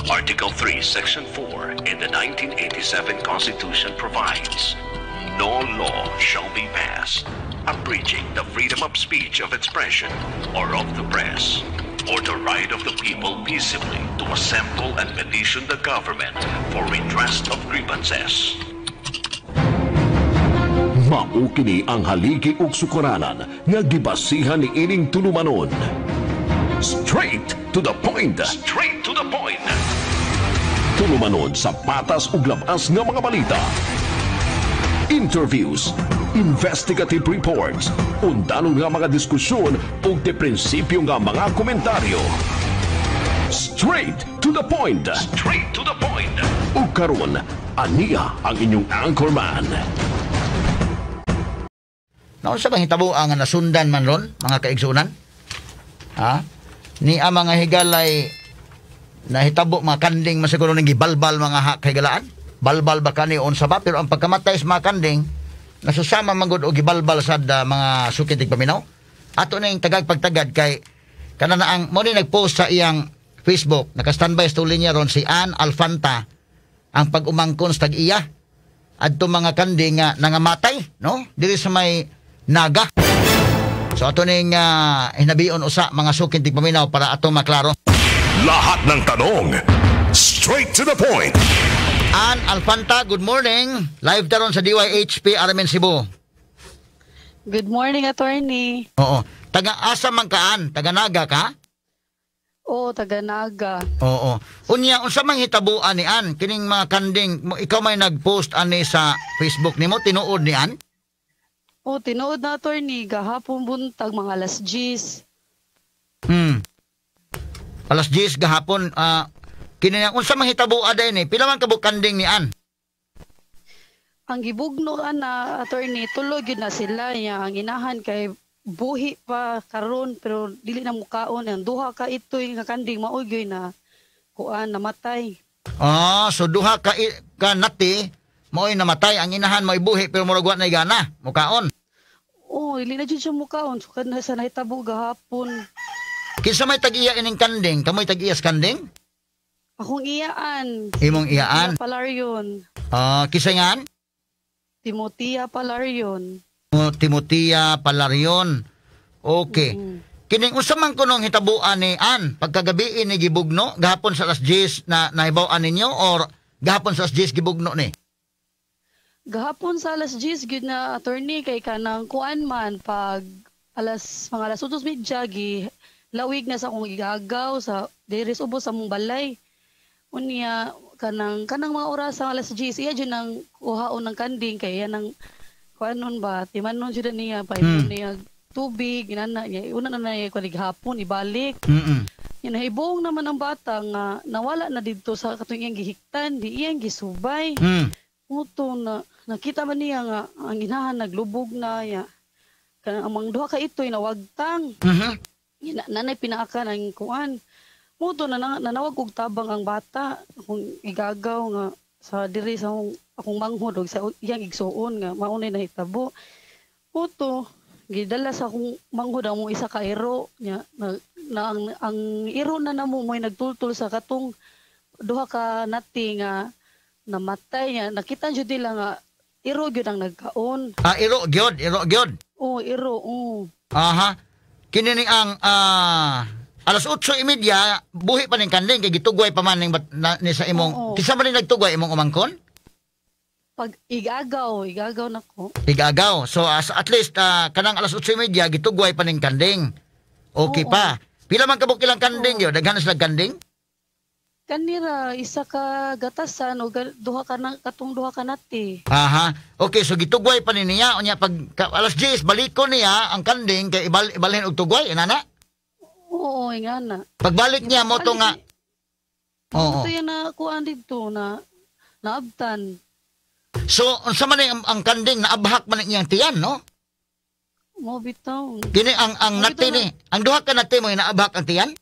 Article 3, Section 4 in the 1987 Constitution provides, "No law shall be passed abridging the freedom of speech, of expression, or of the press, or the right of the people peaceably to assemble and petition the government for redress of grievances." Mao kini ang haligi ug sukaranan nga gibasihan ni ining tulumanon. Straight to the point. Straight to the point. Tulumanon sa patas ug labas nga mga balita. Interviews, investigative reports, undanon nga mga diskusyon ug de prinsipyo nga mga komentaryo. Straight to the point. Straight to the point. Ug karon, aniya ang inyong anchorman. Naunsa bang hitabo ang nasundan man ron, mga kaigsunan? Ha? Ni ang mga higalay nahitabo mga kanding masiguro ning gibalbal mga kahigalaan. Balbal ba kani unsa ba, pero ang pagkamatay sa mga kanding nasusama man gud og gibalbal sad mga suki tigpaminaw. Ato ning tagag pagtagad kay kana na ang mo ni nagpost sa iyang Facebook, naka-standby sa linya ron si Ann Alfanta, ang pag-umangkon sa tag-iya adto mga kanding nga nangamatay, no, diri sa may Naga. So ato ning hinabion usa, mga suking tigpaminaw, para ato maklaro. Lahat ng tanong, straight to the point. Ann Alfanta, good morning. Live taron sa DYHP RMN Cebu. Good morning, attorney. Oo. Taga asa man ka, Ann? Taga Naga ka? Oo, taga Naga. Oo. Unya, unsa man hitabuan ni Ann kining mga kanding ikaw may nag-post ani sa Facebook nimo, tinuod ni Ann? Oo, tinuod na, attorney, gahapon buntag mga alas 10. Alas 10 gahapon, kini unsa man hitabuan din ni? Pila man kabuk kanding ni Ann? Ang gibugno ana, attorney, tulo gyud na sila niya. Ang inahan kay buhi pa karon pero dili na mukaon. Ang duha ka itoy nga kanding mao gyud na kuan, namatay. Ah, so duha ka nati mao'y namatay, ang inahan mao'y buhi pero murag wa na gana mukaon. Oo, dili na jud siya mukaon. So kana sa nahitabo gahapon. Kinsa may tag-iya ining kanding? Kamoy tag-iya sa kanding? Akong iyaan. Imong iyaan. Timotea Palarion. Ah, kinsa ngan? Timotea Palarion. Timotea Palarion. Okay. Kining unsa man kunong hitabuan ni Ann pagkagabi ni gibugno gahapon sa alas 10 na nahibaw-an ninyo or gahapon sa alas 10 gibugno ni? Gahapon sa alas 10 gyud na, attorney, kay kanang kuan man, pag alas mga alas 8:30 gi lawig na sa akong igagaw sa diri sa ubos sa mong balay. Unya kanang mga oras sa alas 10 iya jud nang kuhaon ng kanding kay iya nang kuanon ba, timanon jud niya pa niya tubig inana niya, una na niya kuan hapon ibalik. Yan, nahibong naman ang bata nga nawala na didto sa katong iyang gihiktan, di iyang gisubay. Muto na nakita man niya nga ang inahan naglubog na ya. Kanang ang mga duha ka ito'y nawagtang. Yan, nanay pinaaka ng kuan. Muto na nanawag og tabang ang bata kung igagaw nga sa diri sa akong manghod og sa iyang igsuon nga mao nay nahitabo. Muto gidala sa akong manghod ang mong isa ka iro nya na ang iro na namo mo'y nagtultol sa katong duha ka nati nga namatay niya. Nakita jud nila nga iro gyud ang nagkaon. Ah, iro gyud, iro gyud. Oh, iro, oh. Aha. Kini ni ang alas 8:30 buhi pa ning kanding kay gitugway pa man ning ni sa imong Oo. Kinsa man ning nagtugway, imong umangkon? Pag igagaw, igagaw nako. Igagaw. So as, at least kanang alas 8:30 gitugway pa ning kanding. Okay Oo. pa. Pila man kabuk ilang kanding yun? Daghan na sila kanding? Kanira isa ka gatasan o duha ka na katong duha ka nati. Aha. Okay, so gitugway pa ni niya. Unya pag alas 10 baliko niya ang kanding kay ibalhin og tugway inana. Oo, ingana. Pagbalik niya mo to nga. Oo. Ito yan na kuan didto na naabtan. So unsa man ni ang kanding, naabhak man ni iyang tiyan, no? Mo bitaw. Kini ang Mo nati bitaw. Ni. Ang duha ka nati mo naabhak ang tiyan?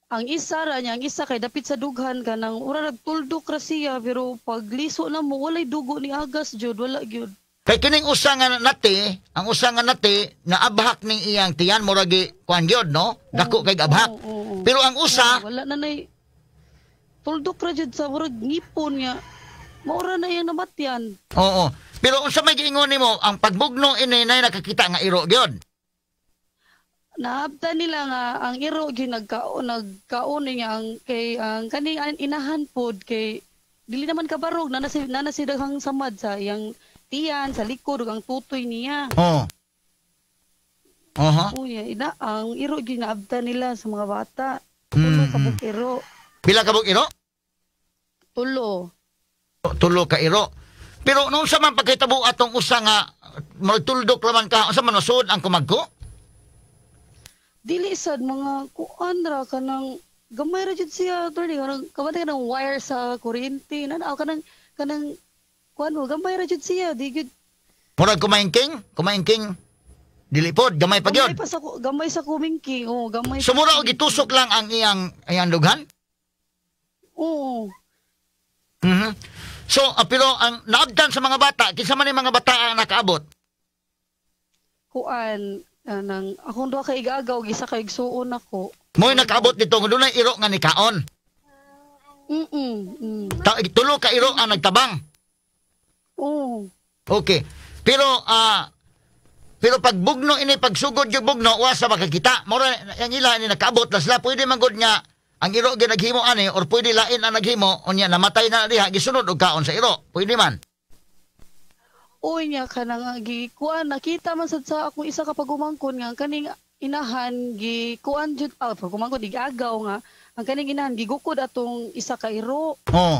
Ang isa ra niya, ang isa kay dapit sa dughan kanang ura nagtuldok ra siya pero pag liso na mo walay dugo ni agas jud, wala gyud. Kay kining usa nga nati, ang usa nga nati naabhak ning iyang tiyan, murag kuan gyud, no? Dako kay abhak. Oo. Pero ang usa Oo, wala na nay Tuldok ra jud sa murag ngipon nga. Maura na iyang namatyan. Oo. Pero unsa may giingon nimo ang pagbugno ini nay nakakita nga iro gyud? Naabtan nila nga ang iro gyud nagkaon nagkaon niya ang kay ang kaning inahan pod kay dili naman kabarog na nasi daghang samad sa iyang tiyan, sa likod ug ang tutoy niya. Oo. Aha. Uy, ina ang iro gyud naabtan nila sa mga bata. Tulo ka buok iro. Pila ka buok iro? Tulo. Tulo ka iro. Pero nung sa man pagkahitabo atong usa nga magtuldok raman ka, unsa man nasud ang kumagko? Dili sad mga kuan ra kanang gamay ra jud siya, attorney, kanang kabantay kanang wire sa kuryente na kanang kanang kuan mo gamay ra jud siya di gyud murag kumaingking, kumaingking dili pod gamay pa gyud. Gamay pa sa gamay sa kumingking, oh, gamay. So mura og gitusok lang ang iyang iyang dughan? Oo. Mhm. So pero ang naabdan sa mga bata, kinsa man yung mga bata ang nakaabot? Kuan nang akong duha ka igagaw, isa ka igsuon ako. Mo'y nakaabot dito nga dunay iro nga nikaon. Tulo ka iro ang nagtabang. Oo. Okay. Pero pero pag bugno ini pagsugod yung bugno wa sa makakita. Mura ang ila ini nakaabot na sila, pwede man gud nga ang iro gyud naghimo ani or pwede lain ang naghimo unya namatay na diha gisunod og kaon sa iro. Pwede man. Uy niya kanang gikuan nakita man sad sa akong isa ka pagumangkon nga ang kaning inahan gikuan jud pagumangkon igagaw nga ang kaning inahan gigukod atong isa ka iro. Oo.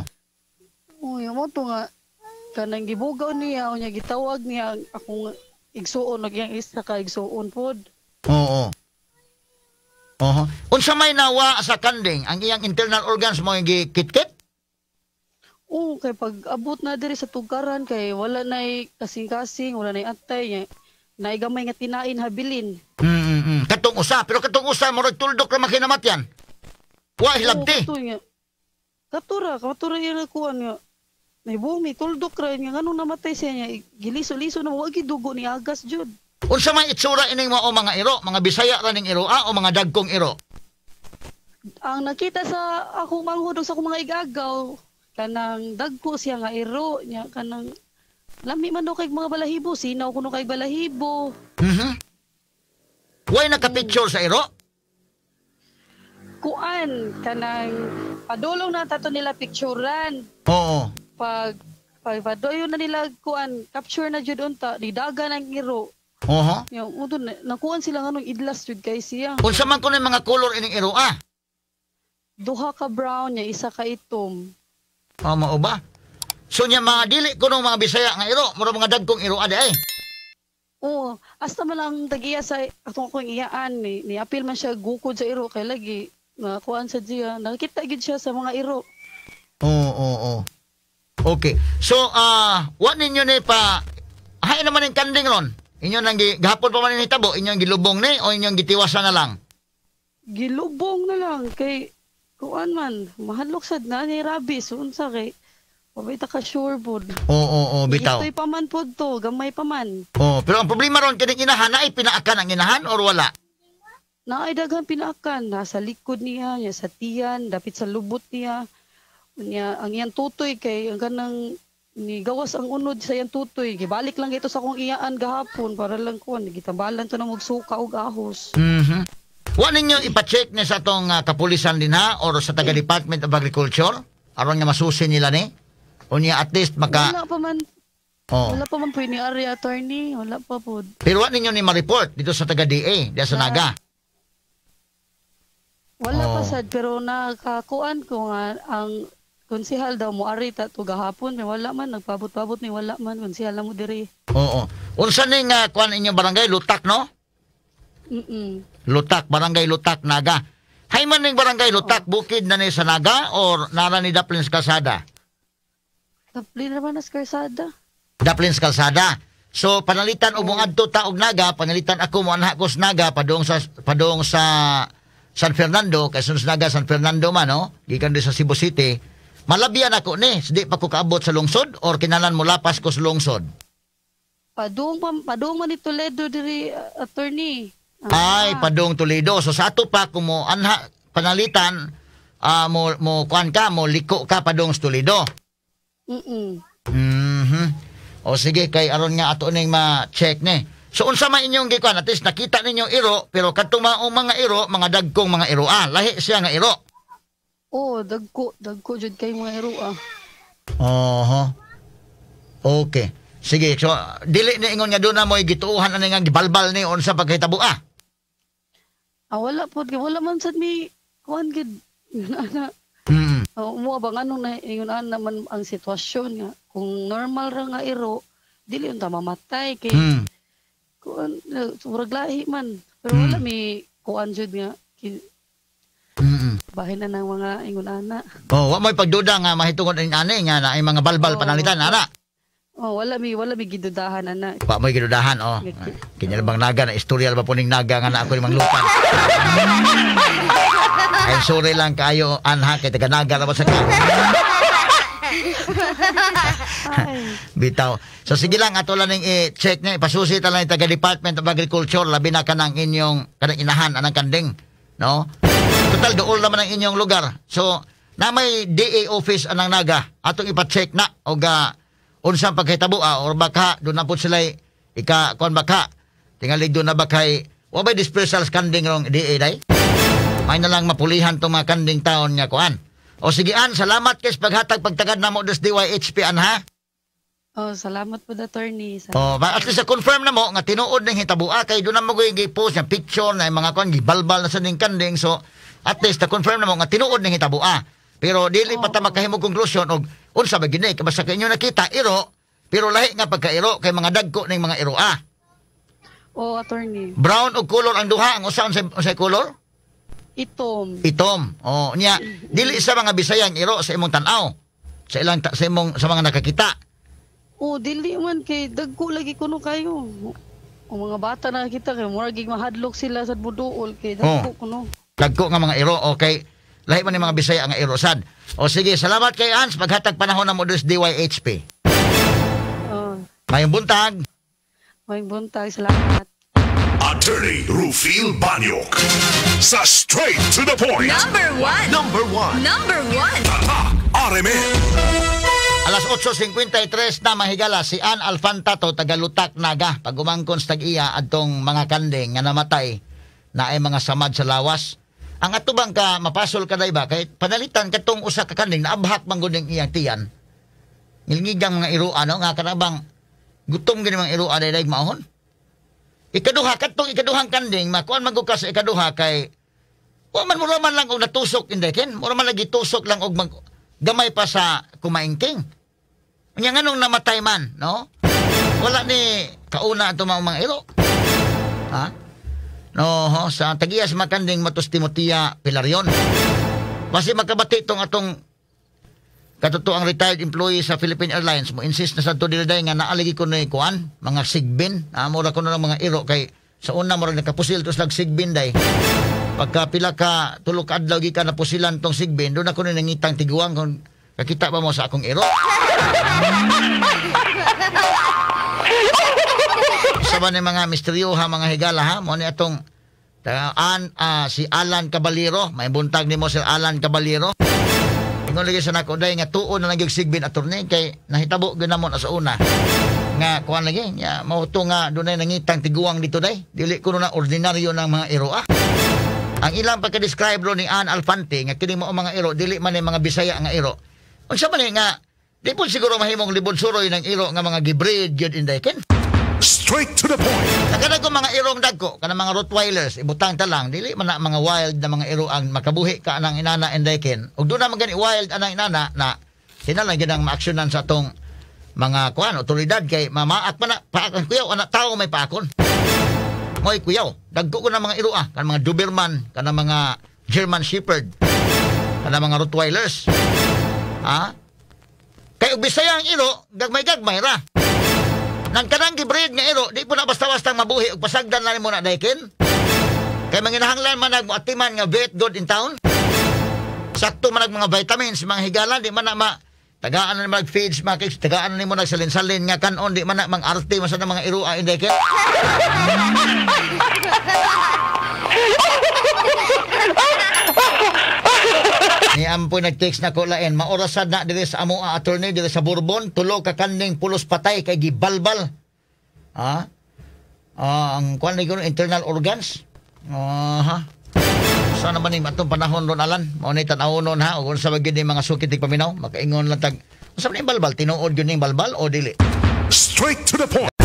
Uy mo to nga kanang gibugaw niya unya gitawag niya akong igsuon og iyang isa ka igsuon pod. Oo. Oho. Unsa may nawa sa kanding ang iyang internal organs mo gikitkit? Oo, kay pag abot na diri sa tugkaran kay wala nay kasing-kasing, wala nay atay, nay gamay nga tinain habilin. Katong usa, pero katong usa murag tuldok ra makinamatyan. Wa hilabti. Katura, katura iya kuan nga. May bumi tuldok ra nga nganong namatay siya niya, giliso-liso na wa gidugo ni agas jud. Unsa may itsura ining mao mga iro, mga Bisaya ra ning iro o mga dagkong iro? Ang nakita sa akong manghud sa akong mga igagaw, kanang dagko siya nga iro nya kanang lami man daw kay mga balahibo, sinaw kuno kay balahibo. Mhm. Way naka-picture sa iro? Kuan kanang padulong na tato nila picturean. Oo. Pag padoyo na nila kuan capture na jud unta didagan ang iro. Oho. Nya udon nakuan sila nganong idlas jud kay siya. Unsa man kuno mga color ining iro ah? Duha ka brown nya isa ka itom. Oh, mao ba? So nya mga dili kuno mga Bisaya nga iro, mura mga dagkong iro adi ay. Oo, hasta man lang tagiya sa atong akong iyaan ni apil man siya gukod sa iro kay lagi nga kuan sa diya, nakita gid siya sa mga iro. Oo, oo. Okay. So wa ninyo ni pa hay naman ning kanding ron. Inyo nang gahapon pa man ni hitabo, inyong gilubong ni o inyong gitiwasan na lang? Gilubong na lang kay kuan man, mahadlok sad na ni rabies unsa kay wabay ta ka sure pod. Oo, oo, bitaw. Itoy pa man pod to, gamay pa man. Oo, pero ang problema ron kining inahan ay pinaakan ang inahan or wala? Naay daghan pinaakan, nasa likod niya, niya sa tiyan, dapit sa lubot niya. Niya ang iyang tutoy kay ang kanang ni gawas ang unod sa iyang tutoy. Gibalik lang ito sa akong iyaan gahapon para lang kuan gitambalan to na magsuka og ahos. Mhm. Wa ninyo ipa-check ni sa atong kapulisan din ha or sa taga Department of Agriculture aron nga masusi nila ni? O niya at least maka wala pa man. Oh. Wala pa man po ni ari attorney, wala pa po. Pero wa ninyo ni ma-report dito sa taga DA, diya sa Naga. Wala pa sad pero nakakuan ko nga ang konsehal daw mo ari ta to gahapon, may wala man nagpabot-pabot ni wala man konsehal na mo diri. Oo. Unsa ning kuan inyong barangay Lutak no? Lutak, barangay Lutak Naga. Hay man ning barangay Lutak bukid na ni sa Naga or nara ni Daplins Kalsada? Daplin ra man as Kalsada. Daplins Kalsada. So panalitan og moadto ta og Naga, panalitan ako mo anha ko sa Naga padung sa San Fernando kay sa Naga San Fernando man no, gikan di sa Cebu City. Malabyan ako ni, di pa ko kaabot sa lungsod or kinalan mo lapas ko sa lungsod. Padung man ni Toledo diri attorney. Ay, padung Toledo. So sa ato pa kumo anha panalitan mo mo kuan ka, mo liko ka padung sa Toledo. O sige, kay aron nga ato ning ma-check ni. So unsa man inyong gikuan, at least nakita ninyo iro, pero kadtong maong mga iro, mga dagkong mga iro ah, lahi siya nga iro. Oh, dagko, dagko jud kay mga iro ah. Oho. Okay. Sige, so dili ni ingon nga doon na mo'y gituohan ani nga gibalbal ni unsa pagkahitabo ah. Ah, wala pod kay wala man sad mi kuan gid. Ana. Oh, mo bang anong na ingon ana man ang sitwasyon nga kung normal ra nga iro dili unta mamatay kay kuan murag lahi man pero wala mi kuan jud nga bahin na ng mga ingon ana. Oh, wa mo'y pagduda nga mahitungod ning ani nga naay mga balbal pananglitan ana. Oh, wala mi gidudahan ana. Wa mo'y gidudahan, oh. Kanya bang naga na istorya ba po ning naga nga na ako ni manglupan. Ay sorry lang kayo anha kay taga Naga ra ba sa ka. Bitaw. So sige lang ato lang ning i-check ni ipasusi ta lang taga Department of Agriculture labi na kanang inyong kanang inahan anang kanding, no? Total dool naman ang inyong lugar. So na may DA office anang Naga atong ipa-check na og unsang pagkahitabo or baka doon na po sila ika kuan baka tingalig doon na ba kay wa bay dispersal kanding rong DA day? May na lang mapulihan tong mga kanding taon nga kuan. O sige an, salamat kay paghatag pagtagad namo des DYHP an ha. Oh, salamat po attorney. Salamat. Oh, at least confirm na mo nga tinuod ning hitabo kay doon na mo gi-post nga picture na mga kuan gibalbal na sa ning kanding, so at least na confirm na mo nga tinuod ning hitabo. Pero dili pa ta makahimo konklusyon og unsa ba gini basta kay inyo nakita iro pero lahi nga pagkairo kay mga dagko ning mga iro ah. Oh, attorney. Brown og color ang duha, ang usa unsay color? Itom. Itom. Oh, nya dili sa mga Bisayang iro sa imong tan-aw. Sa ilang sa imong sa mga nakakita. Oh, dili man kay dagko lagi kuno kayo. O mga bata nakakita kay murag mahadlok sila sa buduol kay dagko kuno. Dagko nga mga iro, okay. Lahi man ni mga Bisaya ang iro sad. O sige, salamat kay Ans paghatag panahon na mo des DYHP. Oh. Mayong buntag. Mayong buntag, salamat. Attorney Rufil Banyok sa Straight to the Point. Number 1. Number 1. Number 1. Tatak RMN. Alas 8:53 na mahigala si Ann Alfantato taga Lutak Naga pagumangkon sa tag-iya adtong mga kanding nga namatay na ay mga samad sa lawas. Ang ato bang ka mapasol ka ba kay panalitan katong usa ka kanding naabhak man gud ning iyang tiyan. Ngilngigang mga iro ano nga kanabang gutom gini mga iro aday daig maohon. Ikaduha katong ikaduhang kanding makuan man gud ka sa ikaduha kay wa man mura man lang og natusok inday ken mura man lagi tusok lang og mag, gamay pa sa kumaingking. Unya nganong namatay man, no? Wala ni kauna ato mga iro. Ha? No, ho, sa tagiyas makanding matos Timotea Pilarion. Basi magkabati tong atong katotoang retired employee sa Philippine Airlines mo insist na sa to dili nga naaligi ko ni kuan mga sigbin, mura ko na mga iro kay sa una mura nakapusil tos lag sigbin day. Pagka pila ka tulo ka adlaw gikan napusilan tong sigbin, doon ako ni nangitang tiguang kung kakita ba mo sa akong iro. Sa ba ni mga misteryoha mga higala ha, mo ni atong si Alan Caballero, may buntag nimo Sir Alan Caballero. Ingon lagi sa nako day nga tuon na lang gyud sigbin attorney kay nahitabo gyud namo na sa una. Nga kuan lagi nya mao to nga dunay nangitang tiguang dito day. Dili kuno na ordinaryo ng mga iro ah. Ang ilang pagka-describe ro ni Ann Alfante nga kini mao mga iro dili man ni mga Bisaya nga iro. Unsa man ni nga di po siguro mahimong libon suroy ng iro nga mga gibreed gyud inday ken. Straight to the point. Kanang ko mga irong dagko, kanang mga Rottweilers, ibutang ta lang, dili man na mga wild na mga iro ang makabuhi ka anang inana inday ken. Ug doon na man gani wild anang inana na kinalang gyud ang maaksyonan sa atong mga kuan otoridad kay mamaak man na paak ang kuyaw anak tao may paakon. Moy kuyaw, dagko ko na mga iro ah, kanang mga Doberman, kanang mga German Shepherd, kanang mga Rottweilers. Ha? Kay og Bisaya ang iro, gagmay-gagmay ra. Nang kanang gibreed nga iro, di po na basta-basta mabuhi og pasagdan na nimo na daykin. Kay manginahanglan man nagmoatiman nga vet good in town. Sakto man mga vitamins, mga higalan, di man na ma tagaan na mag feeds, mga kids, tagaan na nimo nagsalin-salin nga kanon, di man na mang arte man sa mga iro ah, inday ken. Ni ampoy nag-text na ko lain, maorasad na diri sa amo attorney diri sa Bourbon, tulo ka kanding pulos patay kay gibalbal. Ha? Ah, ang kuan ni internal organs. Aha. Sa naman ning atong panahon ron alan, mao ni tan-awon ha ug unsa ba gyud ni mga sukit paminaw, makaingon lang tag unsa man ning balbal, tinuod gyud ning balbal o dili? Straight to the point.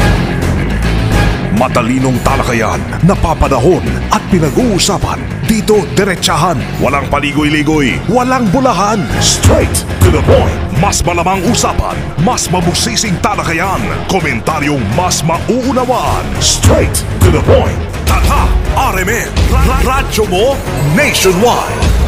Matalinong talakayan, napapanahon at pinag-uusapan. Dito, diretsahan. Walang paligoy-ligoy, walang bolahan. Straight to the point. Mas malamang usapan, mas mabusising talakayan. Komentaryong mas mauunawaan. Straight to the point. Tatak RMN. Radyo mo nationwide.